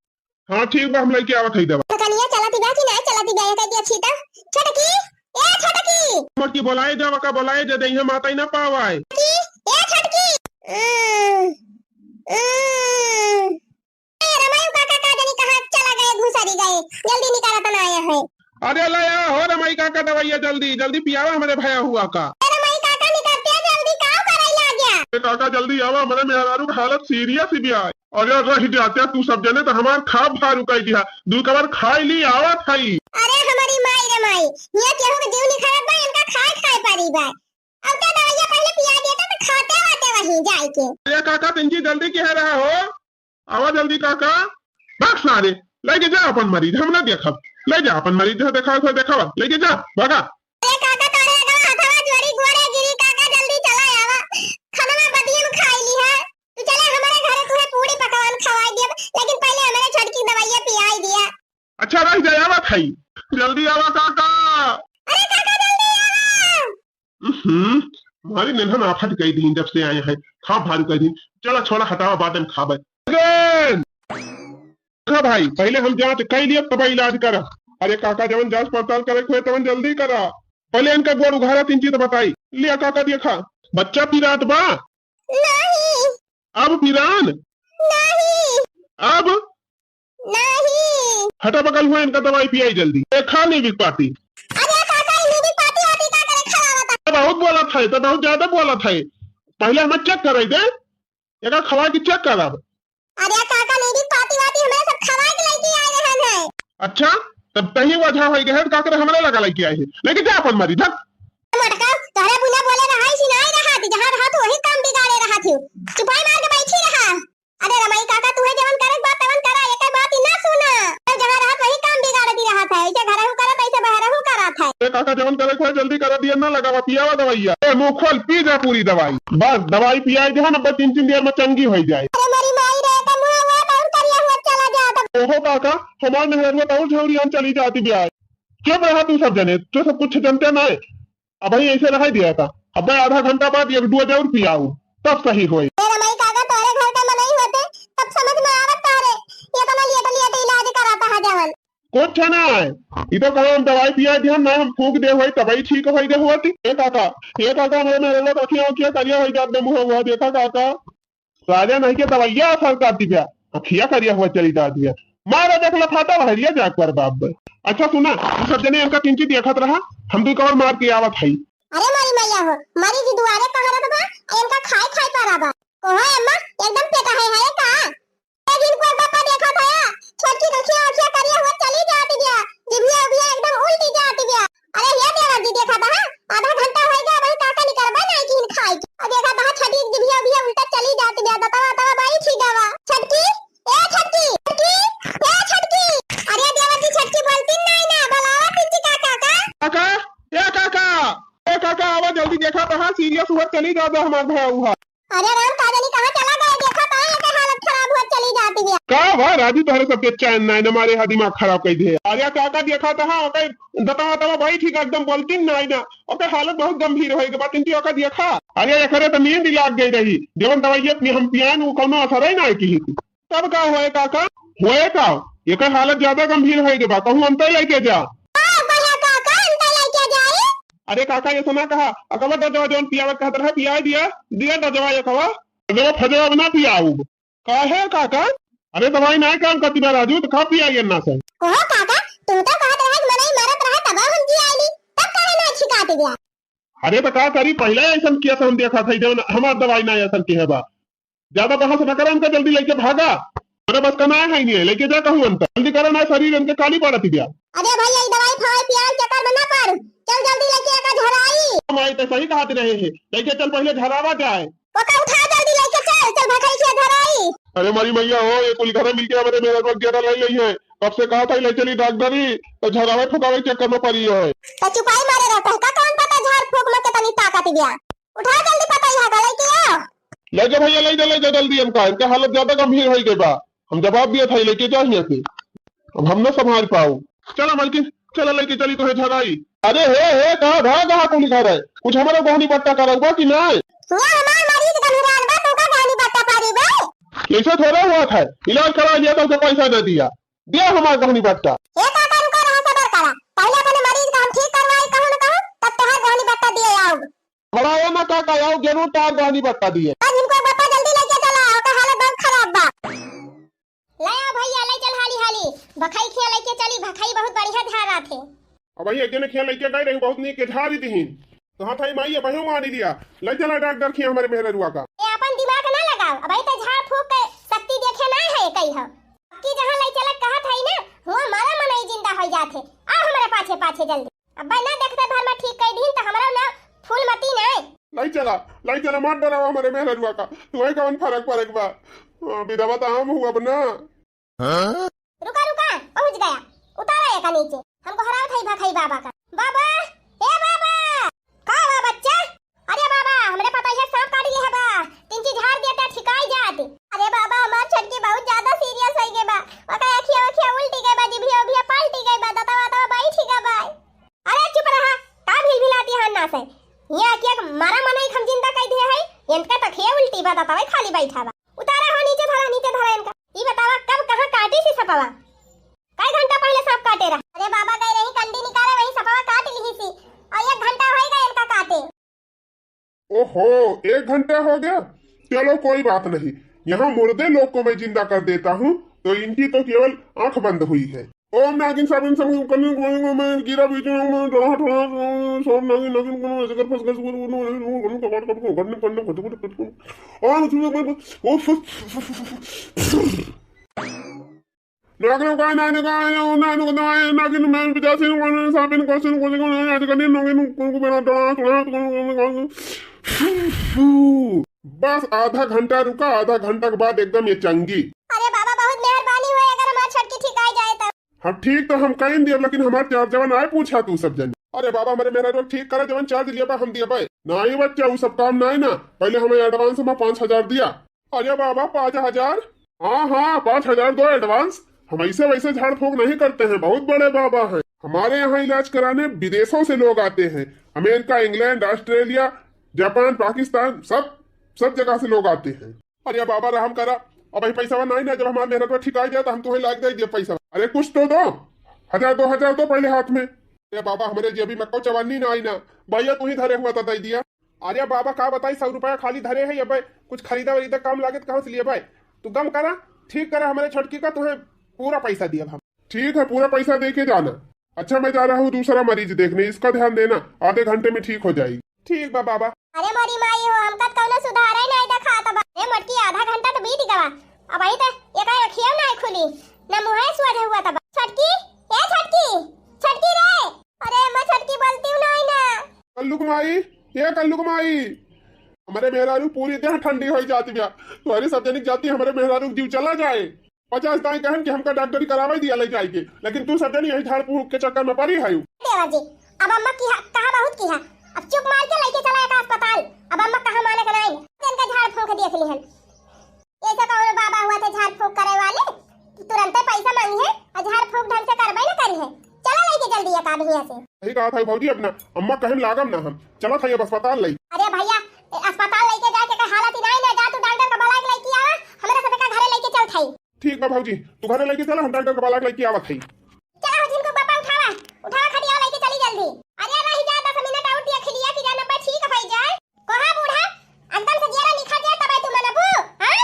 हाँ, ठीक बा, हम लइके आवत हई दवा। दुकनिया चलती बा कि नाय चलती बा, ये कह दिया छी तो। छोटकी, ए छोटकी। मोटकी बोलाए दे, ओका बोलाए दे, देहिया माता ही ना पावाए। छोटकी, ए छोटकी। उम, उम। ए, रमायु काका का जानी कहाँ चला गए, घुसरी गए, जल्दी निकाला तो ना आया है। अरे ले आ हो रमाई काका दवाइया, जल्दी, जल्दी पियावा हमरे भया हुआ का। ए, रमाई काका निकलते हैं, जल्दी काव कराई ला गया। ए काका जल्दी आवा, हमरे मेहरारू के हालत सीरियस ही भी आए। अरे रह जाते तू सब जने तो हमार खाब भारू कई दिया, दू कबर खाई ली आवत हई। अरे हमारी माई रे माई, ये केहू के जीव निखारत बा, इनका खाए खाए परी बा। अब तो दवाइया पहले पिया देता तो खाते वाते वहीं जाए के। अरे काका तंजी जल्दी कह रहा हो, आवा जल्दी काका। भाग सारे, लेके जा अपन मरीज, हम ना देखब। ले जा अपन मरीज, जहाँ देखावे के होय देखावा, लेके जा, भागा। ए काका, तोरे अगवा हथवा जोड़ी गोड़े गिरी काका, जल्दी चला आवा। खनवा बदियन खाई ली है। तू चले हमारे घरे, तुहे पूरी पकवान खवाई दिया, लेकिन पहले हमारे छोटकी दवाइया पियाई दिया। अच्छा रह जाए, आवा खाई। जल्दी आवा काका। अरे काका, जल्दी आवा। हम्म, हमारी नेन्हन आफत कई दिन जब से आए हैं, खा भारी कई दिन। चला छोड़ा, हटावा, बाद में खाबे। अरे! हाँ भाई, पहले हम जांच कई लिए तब इलाज करा। अरे काका, जवन जांच पड़ताल करे के होए तवन जल्दी करा। पहले इनका गोड़ उघारा, तीन चीज बताई। लिया काका, देखा, बच्चा पिरात बा? नहीं। अब पिरान? नहीं। अब? नहीं। हटा बगल हुआ, इनका दवाई पियाई जल्दी। देखा नहीं बिक पाती। अरे काका, ये नहीं बिक पाती, आती का करे खराब होता। बहुत बोला था, तो बहुत ज्यादा बोला था। पहले हमें चेक कराई दे। एका खवा के चेक कराब। अरे काका, नहीं भी पाती वाती हमारे सब खवा के लेके आए रहन है। अच्छा, तब तही वजह होई गए, का करे हमरे लगा लेके आए है। लेके जा अपन मरी, धर। मटका, तोहरे बुला बोले रहा है, सिनाई रहा थी, जहाँ रहा थी वही काम बिगाड़े रहा थी। चुपाई मार के बैठी रहा। अरे रमाई काका, तू है जवन करे बात तवन करा, एक बात ही ना सुना। तो जहाँ रहा वही काम बिगाड़ दी रहा था, ऐसे घर हूँ करत, ऐसे बाहर हूँ करा था। ए काका, जवन करे खोए जल्दी करा दिया, ना लगावा, पियावा दवाइया। ए मुँह खोल, पी जा पूरी दवाई। बस दवाई पियाई दे ना, बस तीन तीन दिन में चंगी हो जाए। अरे मरी माई रे, तो मुँह हुआ तो और करिया हुआ चला जाता। ओहो काका, हमार मेहररुआ तो और झौरी हम चली जाती ब्याह। चुप रहा तू सब जने, तू सब कुछ जनते ना है। अब भाई ऐसे रहा दिया था, अब भाई आधा घंटा बाद एक डोज और पियाऊ, तब सही होए। ए रमाई काका, तोरे घर का मनई होते, तब समझ में आवत तोरे, ये तो ना लियट लियट इलाज कराता है जवन। कुछ ना है। ई तो कहा हम दवाई पिया दिया ना, हम फूंक दे होई तबई ठीक होई गए होती। ए काका, ए काका, हमरे मेहरवा के अखिया उखिया करिया होई जात बा मुँह हुआ, देखा काका। राजा नहीं के दवाइया असर कर दिया, अखिया करिया हुआ चली जात बिया। मारा देख लफाटा बहरिया जाकर बाप बे। अच्छा सुना, तू सब जने इनका तीन चीज देखत रहा, हम दुई कवर मार के आवत हई। अरे मोरी मैया हो, मरीज दुआरे पहरत बा, इनका खाए खाए पारा बा। कहो अम्मा, एकदम पेटा है, है का? एक दिन को बापा देखा था, छोटकी अखिया अखिया करिया हुआ चली जात बिया, जिभिया उभिया एकदम उल्टी जात बिया। अरे ये देवर जी, देखा था, आधा घंटा होई गया, वही काका निकरबे नहीं किन खाए के। और देखा था, छठी जिभिया उभिया उल्टा चली जात बिया, दतवा तवा बाई ठीक गवा। छटकी, ए छटकी, छटकी, ए छटकी। अरे देवर जी, छटकी बोलती नहीं ना, बुलावा पिंची काका का। काका, ए काका, ए काका, आवा जल्दी, देखा था, सीरियस हुआ चली जात हमार भाई हुआ। अरे राम, का जानी कहाँ चला गए, देखा तो है, एकर हालत खराब हुआ चली जाती है। का बा राजू, तोहरे सबके चैन नाई न मारे हा, दिमाग खराब कर दे। अरे काका देखा तो हाँ, ओकर दतवा तवा भाई ठीक एकदम बोलती नाई ना, ओकर हालत बहुत गंभीर होई के बात, इनकी ओकर देखा। अरे एकरे तो नींद लाग गई रही, जवन दवाई ये हम पियान वो कौनो असर ही ना की। तब का होए काका? होए का? एकर हालत ज्यादा गंभीर होई के बा, कहूँ अंतर लेके जा। का भैया काका, अंतर लेके जाई? अरे काका, ये सुना कहा, अकबर दजवा जौन पियावत कहत रहे, पिया दिया, दिया दजवा ये कवा। दजवा फजवा बना पियाऊ। काहे काका? अरे दवाई नाय काम करती बा राजू, तो का पियाई अन्ना से? ओहो काका, तू तो कहत रहे कि मनई मरत रहे तब हम जी आइली, तब काहे ना छिकात गया? अरे तो का करी, पहले ऐसन किया था हम देखा था, जौन हमार दवाई ना ऐसन की है बा। ज्यादा बहस न करा, उनका जल्दी लेके भागा। अरे बस का ना है नहीं, लेके जा कहूँ अंतर। जल्दी करा ना, शरीर इनके काली पड़त गया। अरे भैया, ई दवाई फवाई पियाल चक्कर में ना पड़, चल जल्दी लेके आका झराई। माई तो सही कहत रहे हैं, लेके चल पहले झरावा जाए। ओका उठा जल्दी लेके चल, चल भखई के झराई। अरे मारी मैया हो, ये कुल घरे मिलके हमारे मेहरवा के घेरा लाई लाई है। कब से कहा था ले चली डॉक्टरी, तो झरावे फुकावे के चक्कर में पड़ी है। तो चुपाई मारे रहता है, का कौन पता झाड़ फूक में कितनी ताकत बिया। उठा जल्दी पता यहाँ का लेके आओ। ले जा भैया, ले जा, ले जा जल्दी इनका, इनके हालत ज्यादा गंभीर हो गई बा। हम जवाब दिया था, लेके जा यहाँ से, अब हम ना संभाल पाऊ। चला मलकिन, चला लेके चली तो है झराई। अरे हे, हे, कहाँ भाग, कहाँ को लिखा रहा है? कुछ हमारा गहनी बट्टा करा हुआ कि नहीं? ये हमार मरीज गंभीरान बा, तू का गहनी बट्टा पारी बे? ऐसा थोड़ा हुआ था, इलाज करा लिया तो उसे पैसा दे दिया, दिया हमारा गहनी बट्टा। ये का करू, कर रहा, सबर करा, पहले अपने मरीज का हम ठीक करवाई, कहूँ न कहूँ, तब तोहर गहनी बट्टा दिए आऊँ। बड़ा हो ना काका, आओ जरूर तार गहनी बट्टा दिए। आज इनको बता जल्दी लेके चला, ओकर हालत बहुत खराब बा। ले आओ भैया, ले चल हाली हाली। भखई खिया लेके चली, भखई बहुत बढ़िया झारा थे। अब भैया एक जने खिया लेके गए रही, बहुत नीक के झारी दिहिन। तो हाँ थाई माई, अब मानी लिया। ले चला डॉक्टर खिया हमारे मेहररुआ का। ए, अपन दिमाग ना लगाओ, अब तो झाड़ फूक के शक्ति देखे ना है कही हो। अब की जहाँ ले चला कहा था ना, हुआ मारा मनई जिंदा हो जाते। आ हमारे पाछे पाछे जल्दी। अब्बा ना देखते भर में ठीक कई दिन त हमरा ना फूल मती ना। लाई चला, लाई चला, मत डरावा हमरे मेहररुआ का। तुम्हें कौन फर्क पड़े बा? आ, विधवा तो हम हुआ अब ना। रुका, रुका, पहुँच गया। उतारा एका नीचे। हमको हरावत है भखई बाबा का। बाबा, ए बाबा। का बा बच्चा? अरे बाबा, हमरे पतोहिया सांप काट लिहे बा। तिनची झाड़ देते ठिकाई जात। अरे बाबा, हमार छोटकी बहुत ज्यादा सीरियस हो गए बा। ओकर अखिया ओखिया उल्टी गए बा, जिभिया उभिया पलटी गए बा, दतवा दतवा बैठ गए बा। अरे चुप रहा, का भिलभिलाती है ना से? यहाँ के एक मरा मनई हम जिंदा कह दिए है, इनका तक हे उल्टी बा, दतवा खाली बैठा बा। उतारा हो नीचे धरा, नीचे धरा इनका। ई बतावा कब कहाँ काटी सी सपवा? कई घंटा पहले सांप काटे रहा। अरे बाबा गए रही कंडी निकाले, वही सपवा काट ली सी। और एक घंटा हो गए इनका काटे। ओहो, एक घंटा हो गया। चलो कोई बात नहीं, यहाँ मुर्दे लोग को मैं जिंदा कर देता हूँ, तो इनकी तो केवल आंख बंद हुई है। ओम नागिन साबिन सब कलिंग कलिंग में गिरा बीच में डरा डरा सब नागिन नागिन को ऐसे कर फंस गए। ओम नागिन का नागिन का नागिन का नागिन में पिचासी साबिन को सिन को आज कलिंग नागिन को मेरा डरा डरा। बस आधा घंटा रुका, आधा घंटा के बाद एकदम ये चंगी। अरे बाबा, बहुत मेहरबानी हुई, अगर हमार छोटकी ठीक आ जाए तो। हाँ ठीक तो हम कहीं दिए, लेकिन हमार चार्जवा ना पूछा तू सब जन। अरे बाबा, हमारे मेहरा लोग ठीक करे, जवन चार्ज लिया बा हम दिए बा। नहीं बच्चा, वो सब काम नहीं ना, पहले हमें एडवांस में पाँच हजार दिया। अरे बाबा, पाँच हजार? हाँ हाँ, पाँच हजार दो एडवांस। हम ऐसे वैसे झाड़ फूक नहीं करते हैं, बहुत बड़े बाबा हैं। हमारे यहाँ इलाज कराने विदेशों से लोग आते हैं, अमेरिका, इंग्लैंड, ऑस्ट्रेलिया, जापान, पाकिस्तान, सब सब जगह से लोग आते हैं। अरे बाबा रहम करा, अब यही पैसा नहीं ना, जब हमारे मेहनत पर ठिकाई जाए तो हम तुम्हें लायक दे दिए पैसा। अरे कुछ तो दो। हजार दो हजार दो पहले हाथ में। ए बाबा, हमरे जेबी में कौ चवन्नी ना आई ना। भैया, तू ही धरे हुआ था, दे दिया। अरे बाबा, का बताई, सौ रुपया खाली धरे है। अब कुछ खरीदा वरीदा काम लागे त कहाँ से लिए भाई? तू गम करा, ठीक करा हमरे छोटकी का, तुम्हें पूरा पैसा दिया हम। ठीक है, पूरा पैसा दे के जाना। अच्छा, मैं जा रहा हूँ दूसरा मरीज देखने, इसका ध्यान देना, आधे घंटे में ठीक हो जाएगी। ठीक बा बाबा। अरे मोरी माई हो, हमका त कौनो सुधारे नाई देखात बा। अरे मोटकी, आधा घंटा तो बीत गवा, अब आई तो एका अखियो नाई खुली, ना मुँहे सुअर हुआ त बा। छोटकी, ए छोटकी, छोटकी रे। अरे अम्मा, छोटकी बोलती हूँ नाई ना। कल्लुक माई, ए कल्लुक माई, हमरे मेहरारू पूरी देह ठंडी होई जाती बिया। तुम्हारी सब जनिक जाती हमरे मेहरारू जीव चला जाए। पचास दाई कहन कि हमका डॉक्टरी करावे दिया ले जाए के, लेकिन तू सब जनी यही झाड़ फूक के चक्कर में पड़ी है। देवर जी, अब अम्मा की हा, कहा बहुत की हा, अब चुप मार के लेके चला एक अस्पताल। अब अम्मा कहा माने के नाई, इनका झाड़ फूक देख लिहन। ऐसे कौनो बाबा हुआ थे झाड़ फूक करे वाले कि तुरंते पैसा मांगी है और झाड़ फूक ढंग से करबे न करी है। चला लेके जल्दी एक आदमी यहाँ से। सही कहा था भौजी, अपना अम्मा कहन लागम ना हम। चला था ये अस्पताल लई। अरे भैया, अस्पताल लेके जाके के हालत ही नाई ना, जा तू डॉक्टर का बुला के लेके आवा, हमरा सबे का घरे लेके चल थाई। ठीक बा भौजी, तू घरे लेके चला, हम डॉक्टर का बुला के लेके आवत हई। चला हो झिनकू बापा, उठावा, उठावा खटिया लेके चली जल्दी। अरे रही जा दस मिनट और देख लिया कि जान अब्बा ठीक हो जाए। कहा बूढ़ा, अंदर से जियरा निखर जाए तब तू मनबू, हाँ?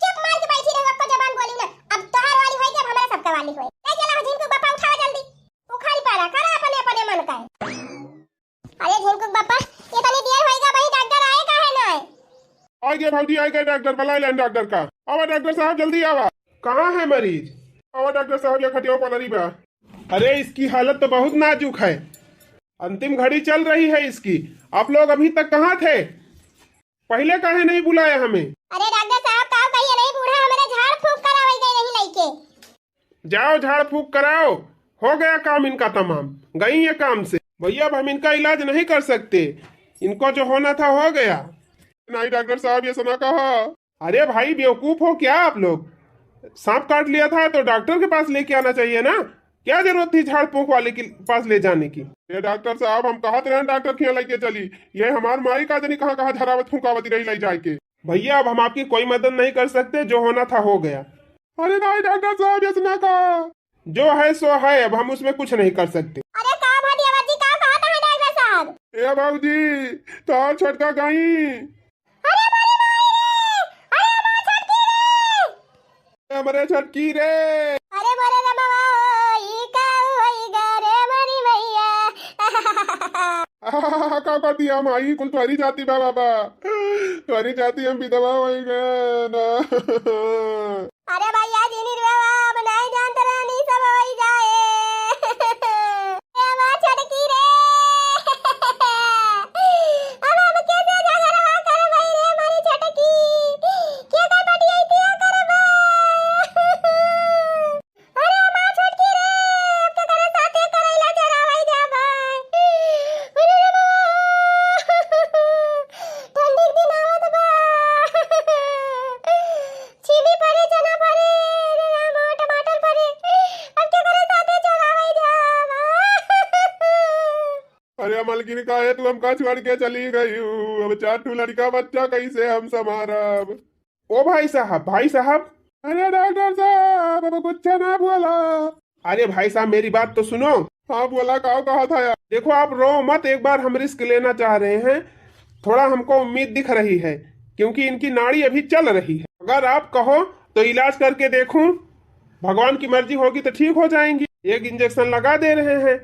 चुप मार के बैठी रहो, आपको जबान बोली ना। अब तोहार वाली होई कि अब हमरा सबका वाली होई। ले चला हो झिनकू बापा, उठावा जल्दी। उखाड़ी पारा, करा अपने अपने मन का। अरे झिनकू बापा, ये तनी देर होई गा, वही डॉक्टर आए का है ना? आ गए भौजी, आ गए डॉक्टर, बुला लें डॉक्टर का। आवा डॉक्टर साहब, जल्दी आवा। कहाँ है मरीज? आवा डॉक्टर साहब, ये खटिया पलरी बा। अरे इसकी हालत तो बहुत नाजुक है, अंतिम घड़ी चल रही है इसकी। आप लोग अभी तक कहाँ थे? पहले काहे नहीं बुलाया हमें? अरे डॉक्टर साहब, का कहिए नहीं, बूढ़ा हमारे झाड़ फूक करावे गए नहीं लइके। जाओ झाड़ फूक कराओ, हो गया काम इनका तमाम, गई ये काम से। भैया, अब हम इनका इलाज नहीं कर सकते, इनको जो होना था हो गया। नहीं डॉक्टर साहब, ये सुना कहा। अरे भाई, बेवकूफ हो क्या आप लोग? सांप काट लिया था तो डॉक्टर के पास लेके आना चाहिए ना, क्या जरूरत थी झाड़ फूक वाले के पास ले जाने की? ये डॉक्टर साहब, हम कहत रहे डॉक्टर के यहाँ लेके चली, ये हमार माई का जनी कहाँ कहाँ झरावत फुंकावत रही ले जाए के। भैया, अब हम आपकी कोई मदद नहीं कर सकते, जो होना था हो गया। अरे नहीं डॉक्टर साहब, ऐसा ना कहा। जो है सो है, अब हम उसमें कुछ नहीं कर सकते। अरे का भटियावा जी, का कहत है डॉक्टर साहब? ए बाबूजी, तोहार छोटका गई। अरे मोरे माई रे, अरे हमार छोटकी रे। ए हमरे छोटकी रे। अरे मोरे रमवा, ई का होई गा रे मोरी मैया। का कर दिया माई, कुल तोहरी जाति बा बाबा, तोहरी जाति हम विधवा होई गए ना। अरे भैया जी, निर्वाह अब नहीं जानत रहनी, सब होई जाए। ए हमार छोटकी रे, अब हम कैसे झगड़वा करबै रे हमारी छोटकी? के कर बटियाई दिया करबा? अरे हमार छोटकी रे, अब तो करे साथे करैला चरावै जाबै। अरे रे बाबा, ठंडी के दिन आवत बा। छीमी फरे, चना फरे, रे राम, टमाटर फरे, अब के करे साथे चरावै जाब? अरे मलकिन, काहे तू हमका छोड़ के चली गई हूँ? अब चार ठू लड़का बच्चा कैसे हम संभारब? ओ भाई साहब, भाई साहब। अरे डॉक्टर साहब, अब कुछ ना बोला। अरे भाई साहब, मेरी बात तो सुनो। हाँ बोला, का कहा था यार? देखो, आप रो मत, एक बार हम रिस्क लेना चाह रहे हैं, थोड़ा हमको उम्मीद दिख रही है, क्योंकि इनकी नाड़ी अभी चल रही है। अगर आप कहो तो इलाज करके देखूं, भगवान की मर्जी होगी तो ठीक हो जाएंगी। एक इंजेक्शन लगा दे रहे हैं,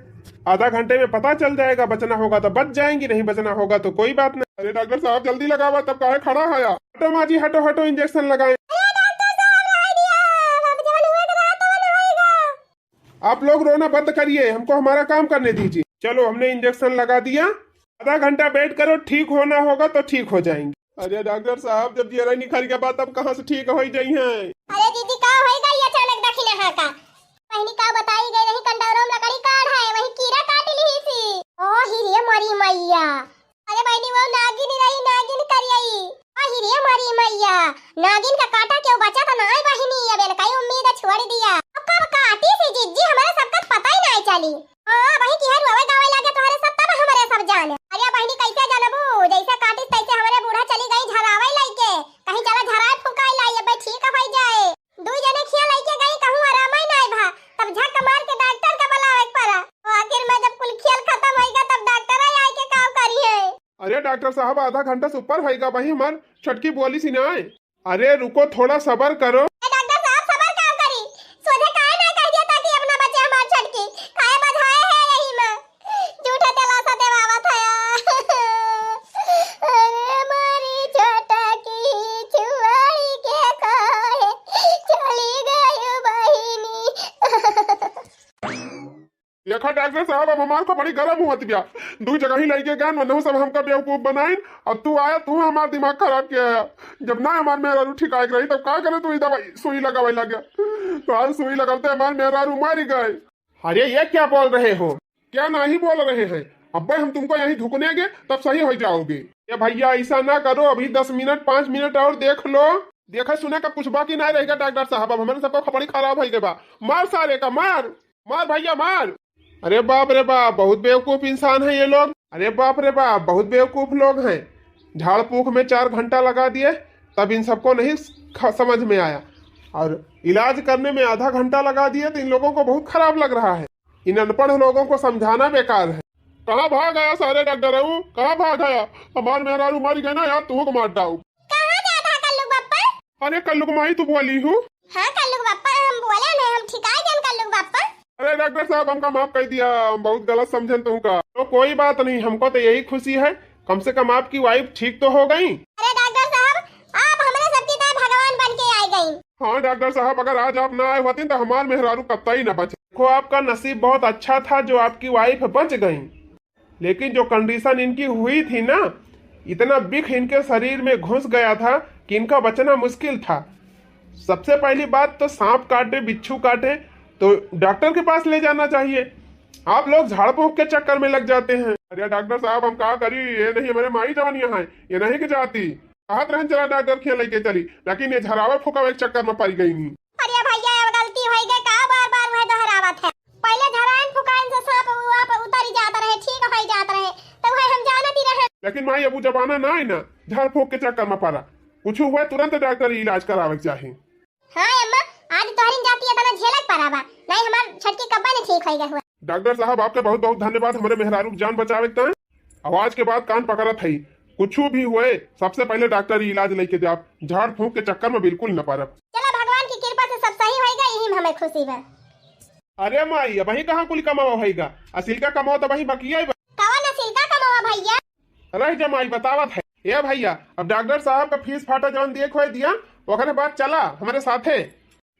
आधा घंटे में पता चल जाएगा, बचना होगा तो बच जाएंगी, नहीं बचना होगा तो कोई बात नहीं। अरे डॉक्टर साहब, जल्दी लगावा, तब काहे खड़ा है यार? हटो माँ जी, हटो, हटो, इंजेक्शन लगाएं। अरे डॉक्टर साहब, रह दिया, अब जवन हुए के रहा, तवन होएगा। आप लोग रोना बंद करिए, हमको हमारा काम करने दीजिए। चलो, हमने इंजेक्शन लगा दिया, आधा घंटा वेट करो, ठीक होना होगा तो ठीक हो जाएंगे। अरे डॉक्टर साहब, जब जियरा निखर के बाद तब कहाँ से ठीक हो जाई हैं? अरे दीदी, का होई गई अचानक दखिना हा का? बहिनी का बताई गई रही, कंडौरो में लकड़ी काढ़ है, वही कीड़ा काट ली सी। ओ ही रे मोरी मैया। अरे बहिनी, वो नागिन रही, नागिन करियई। ओ ही रे मोरी मैया, नागिन का काटा केहू बचा तो नाय बहिनी, अब इनका ही उम्मीद छोड़ दिया। अब कब काटी सी जिज्जी, हमारे सबका पता ही नाय चली। हाँ, वही की है, रोवे गावे लागे तोहरे सब, तब हमरे सब जाने। अरे बहिनी, कैसे जानबू? जैसे काटिस तैसे हमरे बूढ़ा चली गई झरावे लइके। कहीं चला झराए फुकाए लाई, अबे ठीक हो जाए। दुई जने खिया लइके गई, कहूँ आराम ही नाय भा। तब झक मार के डॉक्टर का डॉक्टर साहब, आधा घंटा से ऊपर होइगा, वही हमार छटकी बोली सी ना आए। अरे रुको, थोड़ा सबर करो। ए डॉक्टर साहब, सबर का करी? सोझे काहे ना कह दिया ताकि अपना बच्चे हमार छटकी? काहे बधाए है यही में? झूठा दिलासा देवावत है। अरे हमारी छोटा की छुआई के काहे चली गई बहिनी। देखा डॉक्टर साहब, अब हमार तो बड़ी गरम हुआ बिया। दू जगह ही लइके गए, वनहु सब हमका बेवकूफ बनाइन, अब तू आया, तू हमार दिमाग खराब किया है। जब ना हमार मेहरारू ठिकाए के रही, तब का करे तू ई दवाई, सुई लगावे लगे? तो आज सुई लगाते हमार मेहरारू मर गए। अरे ये क्या बोल रहे हो? क्या नहीं बोल रहे हैं? अब्बे हम तुमको यहीं धुकनेंगे, तब सही हो जाओगे। ए भैया, ऐसा ना करो, अभी दस मिनट, पाँच मिनट और देख लो। देखा सुना का कुछ बाकी नहीं रहेगा डॉक्टर साहब, अब हमारे सबको खपड़ी खराब हो गए बा। मार सारे का, मार, मार भैया, मार। अरे बाप रे बाप, बहुत बेवकूफ इंसान है ये लोग। अरे बाप रे बाप, बहुत बेवकूफ लोग हैं। झाड़ फूंक में चार घंटा लगा दिए, तब इन सबको नहीं ख-, समझ में आया, और इलाज करने में आधा घंटा लगा दिए, तो इन लोगों को बहुत खराब लग रहा है। इन अनपढ़ लोगों को समझाना बेकार है। कहाँ भाग आया सारे डॉक्टर? कहाँ भाग आया? हमार मेहरारू मर गए ना यार, तुमको मार डाऊ। कहाँ जात है कल्लू बप्पा? अरे कल्लू माई, तू बोली हूँ? हाँ कल्लू बप्पा, हम बोले नहीं, हम ठिकाए देन कल्लू बप्पा। अरे डॉक्टर साहब, हमका माफ कर दिया, हम बहुत गलत समझन तुमका। तो कोई बात नहीं, हमको तो यही खुशी है, कम से कम आपकी वाइफ ठीक तो हो गई। अरे डॉक्टर साहब, आप हमारे सबके ताई भगवान बन के आ गई। हाँ डॉक्टर साहब, अगर आज आप ना आए होते तो हमार मेहरारू कतई ना बचे। देखो, आपका नसीब बहुत अच्छा था जो आपकी वाइफ बच गई, लेकिन जो कंडीशन इनकी हुई थी ना, इतना बिख इनके शरीर में घुस गया था कि इनका बचना मुश्किल था। सबसे पहली बात तो सांप काटे, बिच्छू काटे, तो डॉक्टर के पास ले जाना चाहिए। आप लोग झाड़ फूंक के चक्कर में लग जाते हैं। अरे डॉक्टर साहब, हम का करी, ये नहीं हमारे माई जवानिया है, ये नहीं के जाती। कहत रहन चला डॉक्टर खिया लेके चली, लेकिन ये झरावे फुकावे के चक्कर में पड़ गई नी। अरे भैया, अब गलती हो गई का, बार बार वह दोहरावत है। पहले झराइन फुकाइन से सांप वाप उतरी जात रहे, ठीक हो जात रहे, तो वह हम जानत ही रहे। लेकिन माई, अब वो जमाना ना है ना, झाड़ फूंक के चक्कर में पड़ा। कुछ हुआ तुरंत डॉक्टर इलाज करावे के चाही। हाँ अम्मा, आज तोहरिन जाति इतना झेलक पड़ा बा, नहीं हमार छटकी कब्बा ने ठीक होइगा हुआ। डॉक्टर साहब, आपके बहुत बहुत धन्यवाद, हमरे मेहरारू के जान बचावे के ताईं। अब आज के बाद कान पकड़त हई, कुछ भी हुए, सबसे पहले डॉक्टरी इलाज लेके जाब, झाड़ फूंक के चक्कर में बिल्कुल न पड़ब। चला, भगवान की कृपा से सब सही होइगा, यही में हमें खुशी बा। अरे माई, अबहीं कहाँ कुल कमावा होइगा? असिल का कमावा तो अबहीं बकिया ही बा। कवन असिल का कमावा भैया? रह जा माई, बतावत है। ए भैया, अब डॉक्टर साहब का फीस फाटा जौन दिए खोए दिया, ओकरे बाद चला हमरे साथे।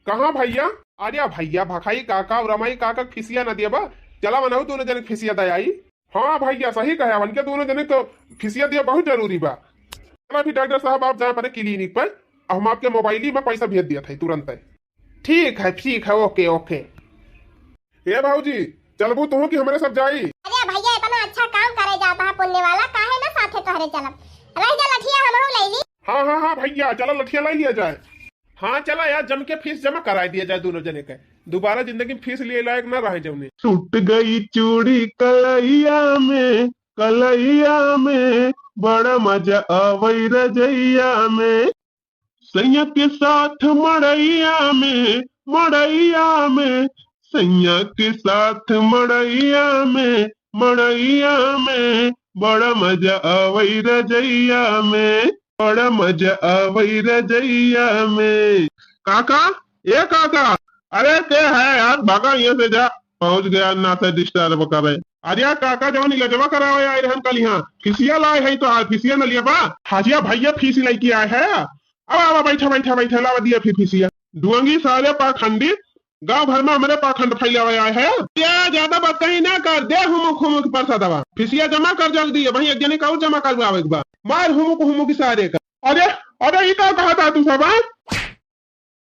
कहाँ भैया? अरे भैया, भखाई काका और रमाई काका के फीसिया न दिए बा, चला वनहु दोनों जने के फीसिया दे आई। हाँ भैया, सही कहे, उनके दोनों जने तो फीसिया दिया बहुत जरूरी बा। चला फिर डॉक्टर साहब, आप जाए अपने क्लिनिक पर, हम आपके मोबाइल में पैसा भेज दिया था तुरंत। ठीक है, ठीक है, ओके, ओके। ए भौजी, चलबू तू कि हमरे सब जाई? अरे भैया, इतना अच्छा काम करे जाता है पुण्य वाला, काहे ना साथे तोहरे चलब? रह जा लठिया, हमहू ले ली। हाँ, हाँ, हाँ भैया, चला लठिया ले लिया जाए। हाँ, चला यार, जम के फीस जमा कराए दिया जाए दोनों जने के। दोबारा जिंदगी में फीस लिए लायक ना रहे जौने। टूट गई चूड़ी कलैया में, कलैया में, बड़ा मजा आवै रजैया में। सैया के साथ मड़ैया में, मड़ैया में, सैया के साथ मड़ैया में, मड़ैया में, बड़ा मजा आवै रजैया में, बड़ा मजा आवै रजैया में। काका, ए काका, अरे के है यार, भागा यहाँ से जा, पहुंच गया ना से डिस्टर्ब करे। अरे यार काका, जवन इलाजवा करावे आए रहन कल यहाँ, फीसिया लाए है तो आज फीसिया न लिया बा। हाजिया भैया फीस लेके आए है। अब आवा, बैठा, बैठा, बैठा, लावा दिया फिर फीसिया। डुअंगी सारे पाखंडी, गांव भर में हमरे पाखंड फैलावे आए है। या ज्यादा बात कहीं ना कर, दे हुमुक हुमुक परसा दवा। फीसिया जमा कर जल्दी, वहीं एक जने का और जमा करवावे के बा। मार हुमुक हुमुक सारे का। अरे, अरे, ई का कहा था तू सब, हाँ?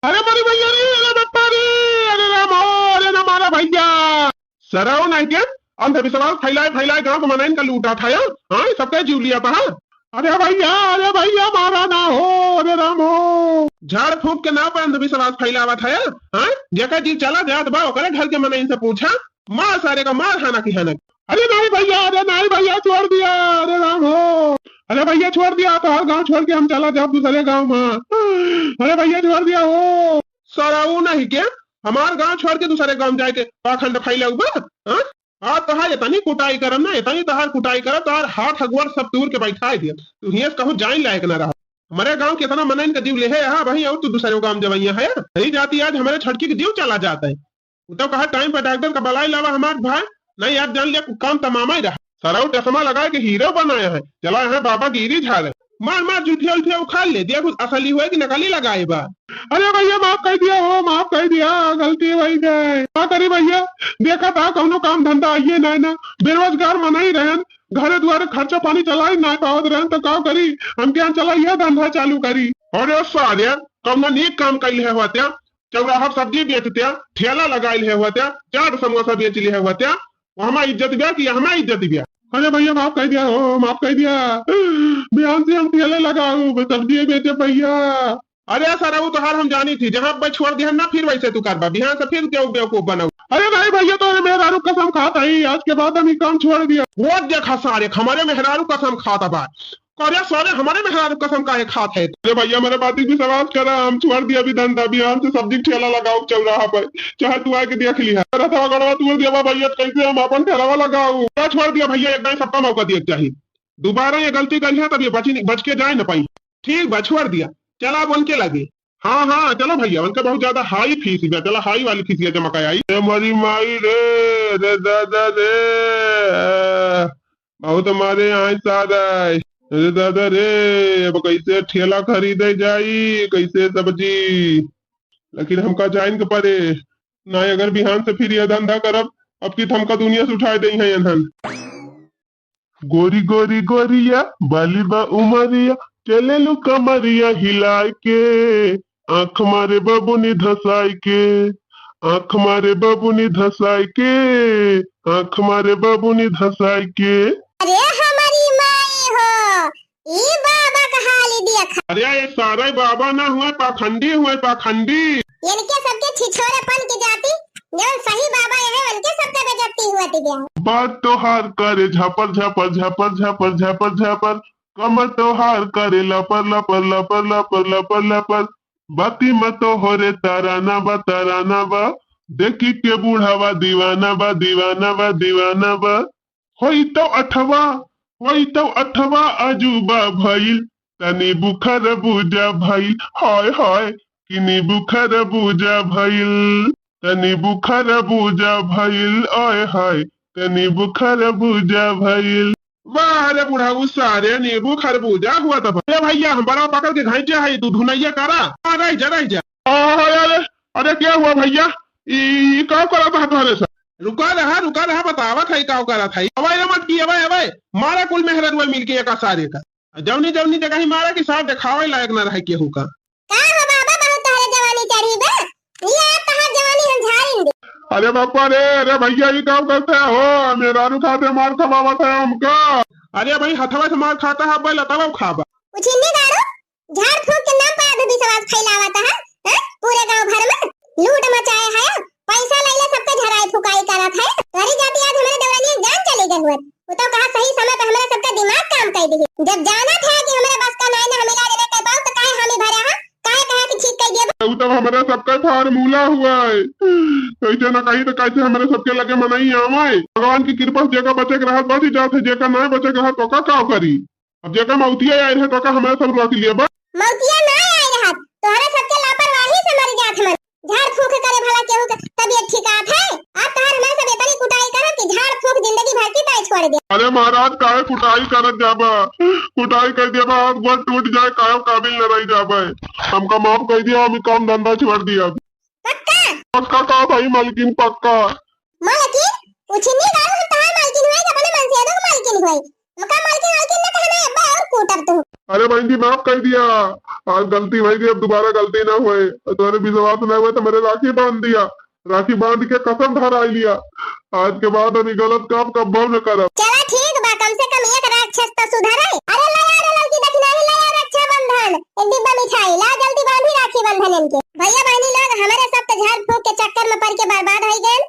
अरे मोरी भैया रे, अरे बप्पा रे, अरे राम हो, अरे ना मारा भैया। सरऊ नहीं के अंधविश्वास फैलाए फैलाए गांव के मनइन का लूटा था, हाँ, सबके जीव लिया था। अरे भैया, अरे भैया, मारा ना हो, अरे राम हो। झाड़ फूंक के नाम पर अंधविश्वास फैलावा था, हाँ, जेकर जीव चला जात बा, ओकरे घर के मनइन से पूछा, मार सारे का, मार हाना की हाना। अरे नहीं भैया, अरे नहीं भैया, छोड़ दिया, अरे राम हो। अरे भैया, छोड़ दिया, तोहार गांव छोड़ के हम चला जाब दूसरे गांव में। अरे भैया, छोड़ दिया हो। सरऊ नहीं के हमार गांव छोड़ के दूसरे गांव जाए के पाखंड फैलाऊ बा, हाँ? आज तहार इतनी कुटाई करब ना, इतनी तहार कुटाई करब, तहार हाथ अगुअर सब तूर के बैठाइ दिया। तू हियस कहूँ जाइन लायक ना रहा। हमरे गाँव के इतना मनइन का जीव लेहे यहाँ, वहीं और तू दूसरे गाँव जवइया है। नहीं जाती आज हमरे छटकी के जीव चला जाता है। उ तो कहा टाइम पर डॉक्टर का बलाई लावा हमार भाई, नहीं आज जान लिया काम तमामा ही रहा। सरऊ चश्मा लगाए के हीरो बनाया है, चला है बाबा गिरी झाड़े। मार मार जुठिया उठिया उखाड़ ले, दिया कुछ असली हुए कि नकली लगाए बा। अरे भैया माफ कर दिया हो, माफ कर दिया, गलती होइ गए। का करी भैया, देखा था कौनो काम धंधा आइए ना ना, बेरोजगार मनई रहन, घरे दुआरे खर्चा पानी चलाई ना पावत रहन तो का करी, हमके यहाँ चला यह धंधा चालू करी। अरे सारे, कौनो नीक काम कैले है होत्या, चौराहा सब्जी बेचत्या, ठेला लगाइल है होत्या, चाट समोसा बेच ले है होत्या, वो हमार इज्जत ब्या कि हमार इज्जत ब्या? अरे भैया माफ कर दिया हो, माफ कर दिया। बिहान से हम ठेले लगाऊ, सब्जी बेचे भैया। अरे सरऊ तोहार हम जानी थी, जहाँ पे छोड़ दिया ना फिर वैसे तू करबा, बिहान से फिर बेव-, बेवकूफ बनाऊ। अरे नहीं भैया, तोहरे मेहरारू कसम खात है, आज के बाद हम ई काम छोड़ दिया। वो देखा सारे, हमारे मेहरारू कसम खात बा। अरे सारे, हमारे मेहरारू कसम काहे खात है? अरे भैया, मेरे बात की विश्वास करा, हम छोड़ दिया अभी धंधा, बिहान से सब्जी ठेला लगाऊ चौराहा पर, चाहे तू आके देख लिहा। अरे तो अगर तू दिया भैया, तो कैसे हम अपन ठेलावा लगाऊ? क्या छोड़ दिया भैया, एक दाई सबका मौका दिया चाहिए। दोबारा ये गलती कर लिया, तब ये बची, बच के जाए ना पाई। ठीक बा, छोड़ दिया। चला अब उनके लगे। हाँ, हाँ, चलो भैया, उनका बहुत ज्यादा हाई फीस बा, चला हाई वाली फीस जमा कराई। ए मोरी माई रे, रे दादा रे, बहुत मारे आए सारा। रे दादा रे, अब कैसे ठेला खरीदे जाई, कैसे सब्जी? लेकिन हमका जाइन के पड़े, ना अगर बिहान से फिर यह धंधा करब, अब की हमका दुनिया से उठाए दे हैं एनहन। गोरी गोरी गोरिया, बाली बा उमरिया, चलेलू कमरिया हिलाए के, आँख मारे बबुनी धसाए के, आँख मारे बबुनी धसाए के, आँख मारे बबुनी धसाए के। अरे हमारी माई हो, ई बाबा का हाली देखा। अरे ये सारे बाबा ना हुए, पाखंडी हुए, पाखंडी। इनके सबके छिछोरेपन की जाति, जौन सही बाबा ये है, उनके सबके बेइज्जती हुआ थी गया। बात तोहार करे झापर झापर झापर झापर झापर झापर, कमर तोहार करे लपर लपर लपर लपर लपर लपर, बाती में तोहरे तराना बा तराना बा, देखी के बूढ़ावा दीवाना बा दीवाना बा दीवाना बा। होई तो अठवा, होई तो अठवा अजूबा भइल, तनी बुखर बूजा भइल, हाय हाय, कि नींबू खरबूजा भइल, तनी बुखर बूजा भइल, आय हाय, तनी बुखर बूजा भइल। वाह रे बुढ़ऊ, सारे नींबू खरबूजा हुआ तब। अरे भैया, हम बड़ा पकड़ के घाइटे है, तू धुनैया करा। आ, रह जा, रह जा। आ, अरे, अरे, अरे, क्या हुआ भैया? ई, ई का करत है तोहरे से? रुका रहा, रुका रहा, बतावत है का करत है। अबे रे मटकी, अबे, अबे, मारा कुल मेहररुआ मिलके एका सारे का। जौनी जौनी जगह ही मारा कि साफ देखावे लायक ना रहे केहू का। का हो बाबा, बहुत तोहरे जवानी चढ़ी बा? ये आप तोहार जवानी हम झारिन दे। अरे बापा रे, अरे भैया, ये का करते हो? मेहरारू खाते मार खवावत है हमका। अरे भाई, हथवा से मार खाता है, अब लतवा खाबा। उछिन्नी गाड़ू, झाड़ फूंक के नाम पर अंधविश्वास फैलावत है, हैं? पूरे गांव भर में लूट मचाए है, पैसा लैले सबके झराई फुकाई करत है। तोहरी जाति आज हमरे देवरानी जान चली गई हुआ। उ तो कहा सही समय पे हमरे सबका दिमाग काम कर दी। जब जानत है कि हमरे बस का नाई ना हम इलाज लेके पाऊ तो काहे हामी भरे हा? काहे कहा कि ठीक कर दिया? उ तब हमरे सबका फार्मूला हुआ है। कैसे ना कहीं तो कैसे हमरे सबके लगे मनई आवे। भगवान की कृपा से जेका बचे के रहत बच ही जात है, जेका ना बचे के रहत तो का, का करी? अब जेका मौतिया आए रहे तो का हमरे सब रोक लिए बा? मौतिया ना आए रहत, तोहरे सबके लापरवाही से मर जात हमन। झाड़ फूंक करे भला केहू के तबीयत ठिकात है? आज तहार हमरे सब इतनी कुटाई करब कि झाड़ फूंक जिंदगी भर की तय छोड़ दे। अरे महाराज, काहे कुटाई करत जाबा? कुटाई कर देबा, हाथ गोड़ टूट जाए, कायम काबिल न रह जाबे। हमका माफ कर दिया, हम ई काम धंधा छोड़ दिया। पक्का? पक्का का भाई मालकिन, पक्का। मालकिन? उछिन्नी गाड़ू, हम तहार मालकिन हुए कि अपने मनसेदो के मालकिन हुए? मका मालकिन, मालकिन न कहना, अब्बा और कूटब तू। अरे बहन जी, माफ कर दिया, आज गलती हुई थी, अब दोबारा गलती ना हुए। तोहरे विश्वास ना हुए तो मेरे राखी बांध दिया, राखी बांध के कसम धराई लिया, आज के बाद हम ई गलत काम कब्बो न करब। चला ठीक बा, कम से कम एक राक्षस तो सुधरे। अरे ले आ रे लड़की दखिनाही, ले आ रक्षाबंधन, एक डिब्बा मिठाई ला, जल्दी बांधी राखी बंधन इनके। भैया बहनी लोग, हमरे सब तो झाड़ फूंक के चक्कर में पड़ के बर्बाद हो गए।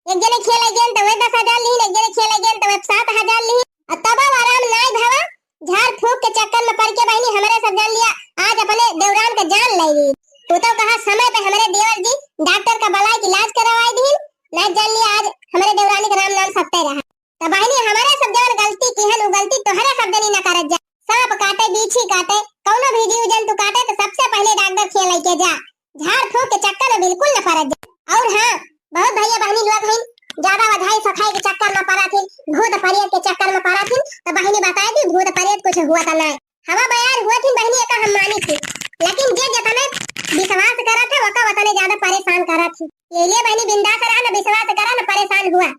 एक जने खेले गेन तो वह दस हजार लीन, एक जने खेले गेन तो वह सात हजार लीन। आ तब आराम नाई भवा, झाड़ फूंक के चक्कर में पड़ के बहनी हमरे सब जान लिया, आज अपने देवरान का जान ले ली। तू तो कहा समय पे हमरे देवर जी डॉक्टर का बलाय के इलाज करवाए दीन, ना जान लिया आज हमरे देवरानी का राम नाम सत्य। झाड़ फूँक के चक्कर में बिल्कुल न परत जाए। और हाँ, बहुत भइया बहिनी लोग हइन, ज्यादा वझाई सखाई के चक्कर में परत हिन, भूत प्रेत के चक्कर में परत हिन, तो बहिनी बताइ दी, भूत प्रेत कुछ हुआ तो नहीं। हवा बयार हुआ थी बहिनी, एका हम मानी थी, लेकिन जे जतने विश्वास करत है, ओका वतने ज्यादा परेशान करत थी। ये लिए बहिनी बिंदास रहा, न विश्वास करा, न परेशान हुआ।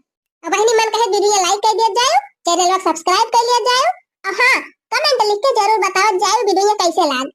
अब बहिनी मन कहे video like कर दिया जाए, channel को subscribe कर लिया जाए, और हाँ, comment लिख के जरूर बताओ जाए video कैसे लाग।